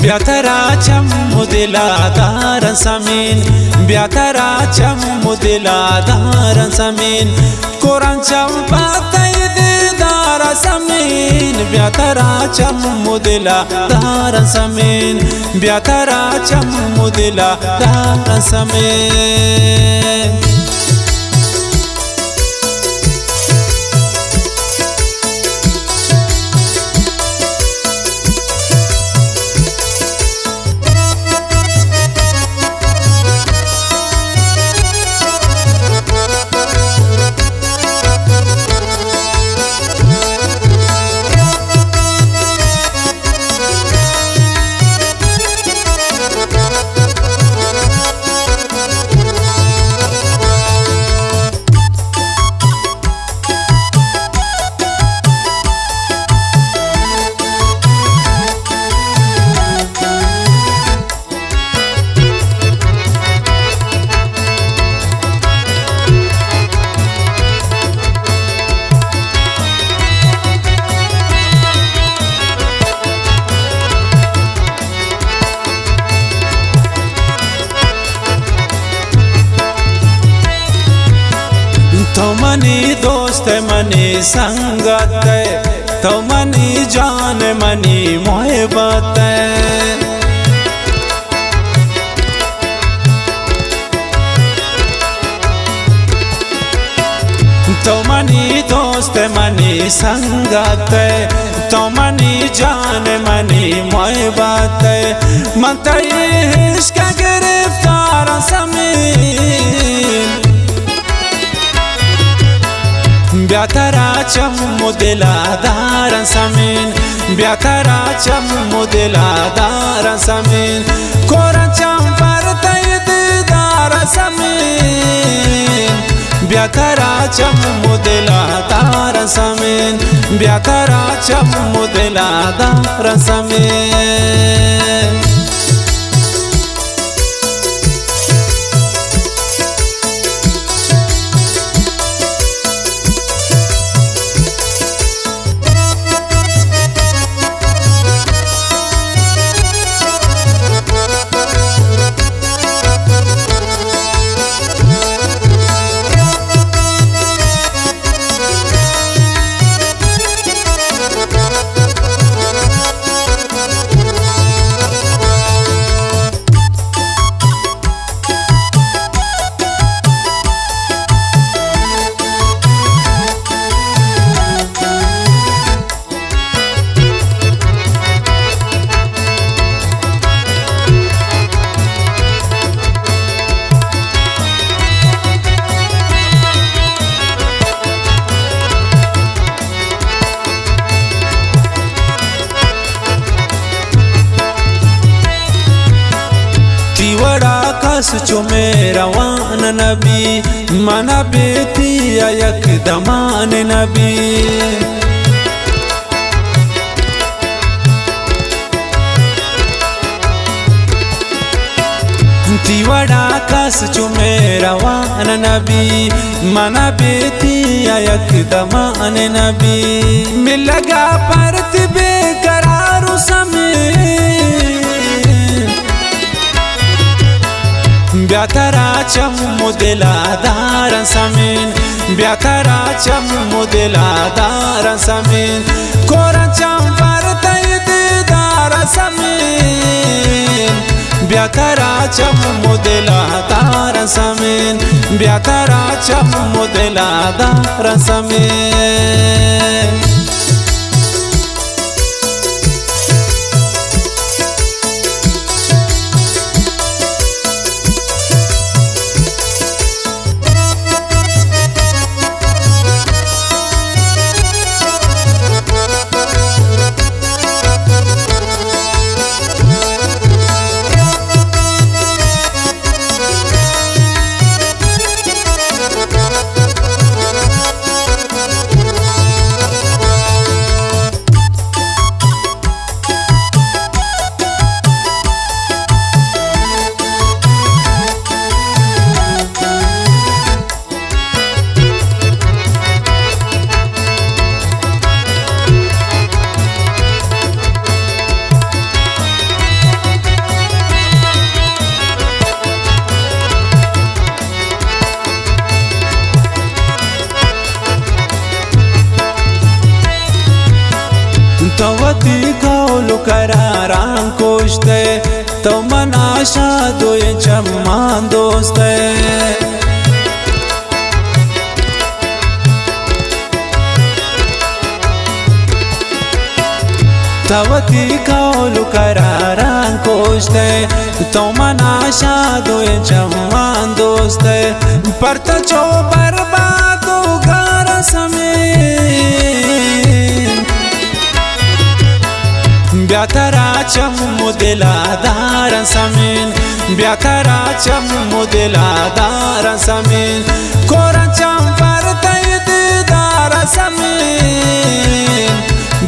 بیا ترا چم و دلا داراں سمین، بیا ترا چم و دلا داراں سمین، کوراں چم پہ تئی دیدارا سمین، بیا ترا چم و دلا داراں سمین، بیا ترا چم و دلا داراں سمین۔ تو منی دوست ئے، منی سنگت ئے، تو منی جان ئے، منی محبت ئے۔ تو منی دوست ئے، منی سنگت ئے، تو منی جان ئے، منی محبت ئے۔ من تئی عشق ءَ گرفتاراں سمین، بیا ترا چم و دلا داراں سمین، بیا ترا چم و دلا داراں سمین، کوراں چم پر تئی دیدارا سمین، بیا ترا چم و دلا داراں سمین، بیا ترا چم و دلا داراں سمین۔ تئی وڑا کس چو مہروان نبی، منا بے تئی ءَ یک دمان نبی۔ تئی وڑا کس چو مہروان نبی، منا بے تئی ءَ یک دمان نبی۔ ملگا پر تئی بے قرار و سمین، بیا ترا چم و دلا داراں سمین، بیا ترا چم و دلا داراں سمین، کوراں چم پر تئی دیدارا سمین، بیا ترا چم و دلا داراں سمین، بیا ترا چم و دلا داراں سمین۔ تو وتی قول و قراراں کشت ئے، تو منا شادوئیں چماں دوست ئے۔ تو وتی قول و قراراں کشت ئے، تو منا شادوئیں چماں دوست ئے۔ پر تو چو برباد و گار سمین، بیا ترا چم و دلا داراں سمین، بیا ترا چم و دلا داراں سمین، کوراں چم پر تئی دیدار سمین،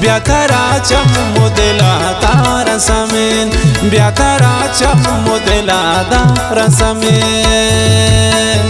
بیا ترا چم و دلا داراں سمین، بیا ترا چم و دلا داراں سمین۔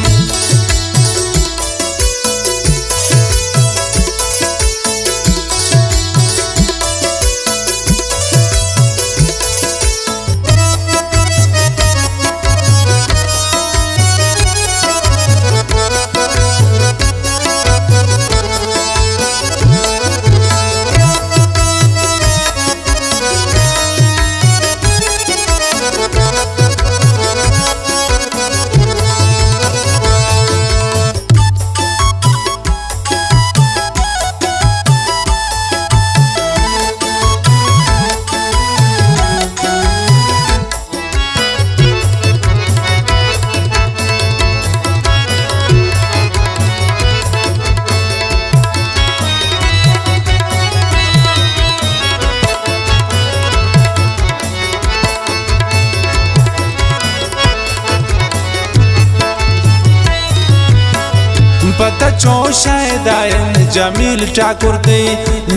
پہ تو چو شیدا انت جمیل ٹاکر تئی،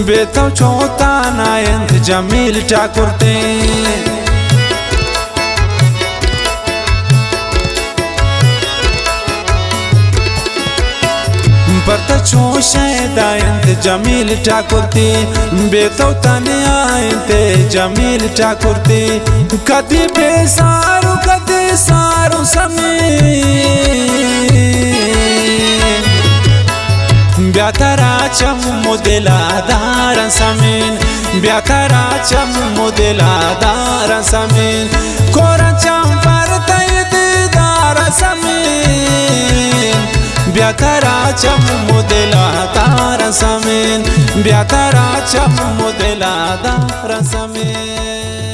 بے تو چو تانا انت جمیل ٹاکر تئی۔ پر تو چو شیدا انت جمیل ٹاکر تئی، بے تو تنیا انت جمیل ٹاکر تئی۔ کدی بے سار و کدی سار و سمین، بیا ترا چم و دلا داراں سمین، بیا ترا چم و دلا داراں سمین، کوراں چم پر تئی دیدار سمین، بیا ترا چم و دلا داراں سمین، بیا ترا چم و دلا داراں سمین۔